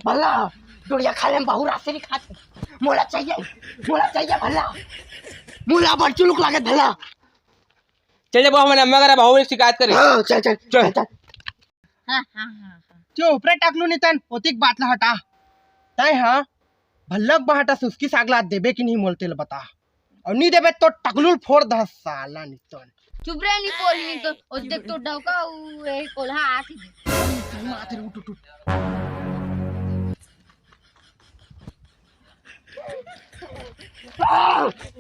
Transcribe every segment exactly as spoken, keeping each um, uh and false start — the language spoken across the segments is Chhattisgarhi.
भल्ला, डोड़िया खा ले, हम बहुत रास्ते नहीं खाते। मोला चाहिए, मोला चाहिए भल्ला। मोला बड़ चुलुक लागे भल्ला। चल जब हमन अम्मा करा बाहुबली शिकायत करे। हाँ, चल, चल, चल। चल, चल। हाँ, हाँ, हाँ, हाँ। चुप रे टकलू नितन, ओतिक बात ला हटा। तय हाँ, भल्लक बहाटा सुस्की साग ला देबे कि नहीं मोल तेल बता। अउ नहीं देबे तो टकलू ल फोड़ दह साला नितन। चुप रे, नहीं बोली नहीं तो, ओ देख तो डौका, उ, ए, कोल्हा आत ही। माथे उठ, उठ, उठ।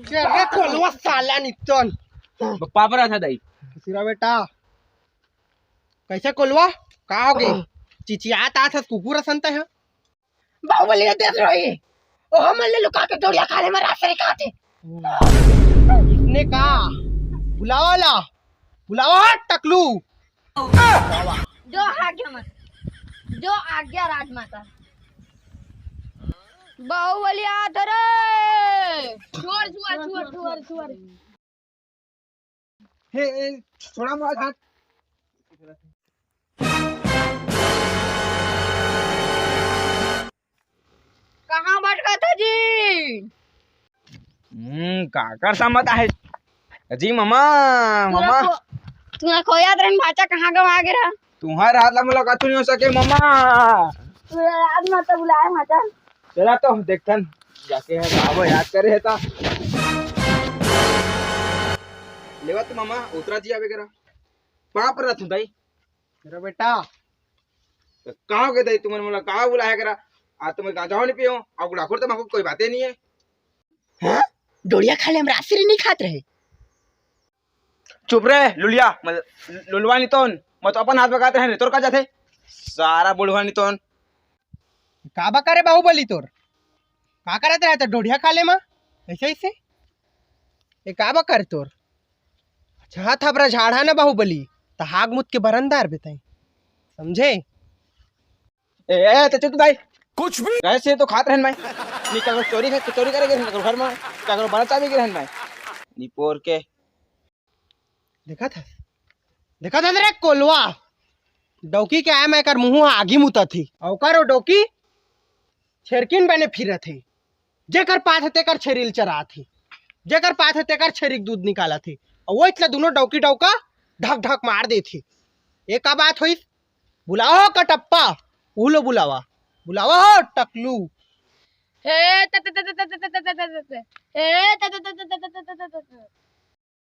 चल रे कोलवा साला नितन। पापरा था दाई। सिरा बेटा। कैसे कोलवा? का हो गए? चिचियात आत हस कुकुर असन तय ह। बाहुबली ने देख रही। ओ हमन ले लुका के डोड़िया खाने में रास्ते खाते। इसने का? बुलावा ला। बुलावा टकलू। जो आज्ञा माता। जो आज्ञा राजमाता। बाहुबली आत रे। छोड़, छोड़, छोड़, छोड़, छोड़। हे, ए, छोड़ा मोर हाथ। कहाँ भटकत हो जी? हम्म, काकर समत आहे? जी ममा, तुला ममा। खो-, तुला खोयात रहन भाचा कहाँ गवा गे रहा? तुम्हारे हाथ ला मुलाकात नहीं हो सके ममा। तुला याद मत बुलाए भाचा। चला तो देखथन, जाके है बाबा याद करे है ता। लेवा तो ममा, उतरा जी आवे करा। पाप रथ दाई। मेरा बेटा। तो कहाँ गए दाई तुमन मोला कहाँ बुलाया करा? आज तो मैं गांजा नहीं पियो, और गुड़ाखोर तो कोई बातें नहीं है। हाँ? डोड़िया खा ले, हम राजश्री नहीं खात रहे। चुप रे लुलिया, मैं लुलवा नहीं तोन, मैं तो अपन हाथ बगात रहे, तोर का जाथे? सारा बुढ़वा नहीं तोन। का बा करे बाहुबली तोर? का करत रहे तो डोड़िया खा ले मा? ऐसे ऐसे? ये का बा करे तोर? अच्छा, हाथ हबरा झाड़ा ना बाहुबली, त हाग मुत के बरंदार बेताई। समझे? ए, ए, तो चुप भाई। कुछ भी। कैसे तो खात रहन भाई। निकल चोरी कर, चोरी करे गे रहन घर में, का करो बड़ा चाबी गे रहन भाई। निपोर के। देखा था, देखा था रे कोलवा, डौकी के आए मैं कर मुंह आगी मुता थी। औकर ओ डौकी छेरकिन बने फिरत हे, जेकर पाथे तेकर छेरी ल चरात हे, जेकर पाथे तेकर छेरी के दूध निकालत हे, अउ वो इतला दोनों डौकी डौका ढक ढक मार देत हे। ये का बात होइस? बुलाओ हो कटप्पा, उहू लो बुलावा, बुलावा हो टकलू। हे त, त, त, त, त, त, त, त, त, त, त, त, त, हे त, त, त, त, त, त, त, त, त, त।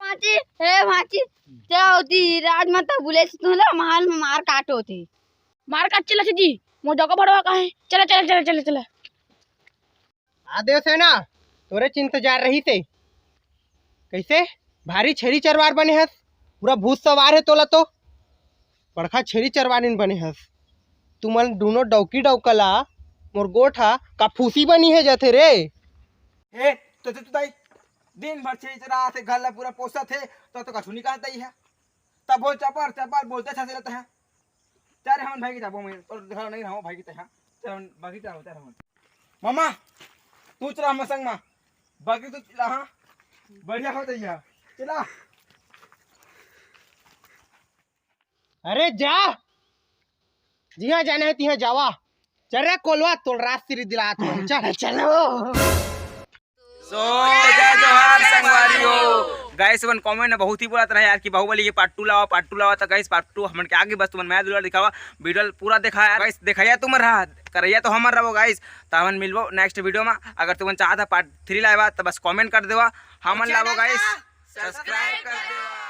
भांची, हे भांची, ते ओती राजमाता बुलेस तुला महल में मार काट होती। मार काट चला जी, मोर डौका भड़वा का है। चला, चला, चला, चला, चला। आदेश है ना, तोरे चिंतजार रही थे। कैसे? भारी छेरी चरवार बने हस, पूरा भूत सवार है तोला तो। बड़खा छेरी चरवानिन बने हस। तुमन दूनों डौकी डौका ला मोर गोठ हा का फूसी बनी है जाथे रे। ए, तो, तो, तो दाई, दिन भर छेरी चराथे, घर ला पूरा पोसथे, तो, तो कछु नहीं कहत दाई है। तब वो चपर, चपर बोलते था, रहता है। चल रे, हमन भागी जाबो, मैं तोर घर नहीं रहूं, भागी तैं, हाँ। चल, हमन भागी जाबो, चल, हमन। मामा, तू चला हमर संग मा। बाकी तू चला, हाँ। बढ़िया हो जाइए। चला। अरे जा। जिहाँ जाना है, तिहाँ जावा। चल रे कोलवा, तोर राजश्री दिलात हूँ। चल। चलो। So, जय जोहार संगवारी हो। गाइस, मन कमेंट में बहुत ही बोलत रहे यार कि बाहुबली के पार्ट टू लावा, पार्ट टू लावा। तो गाइस, पार्ट टू हमन के आगे, बस तुमन मया दुलार दिखावा, वीडियो पूरा देखा यार। गाइस, देखइया तुमन रहा, करइया तो हमन रहो गाइस। तो हमन मिलबो नेक्स्ट वीडियो में। अगर तुमन चाहत हा पार्ट थ्री लावा, तो बस कमेंट कर देवा, हमन लाबो गाइस। सब्सक्राइब कर देवा।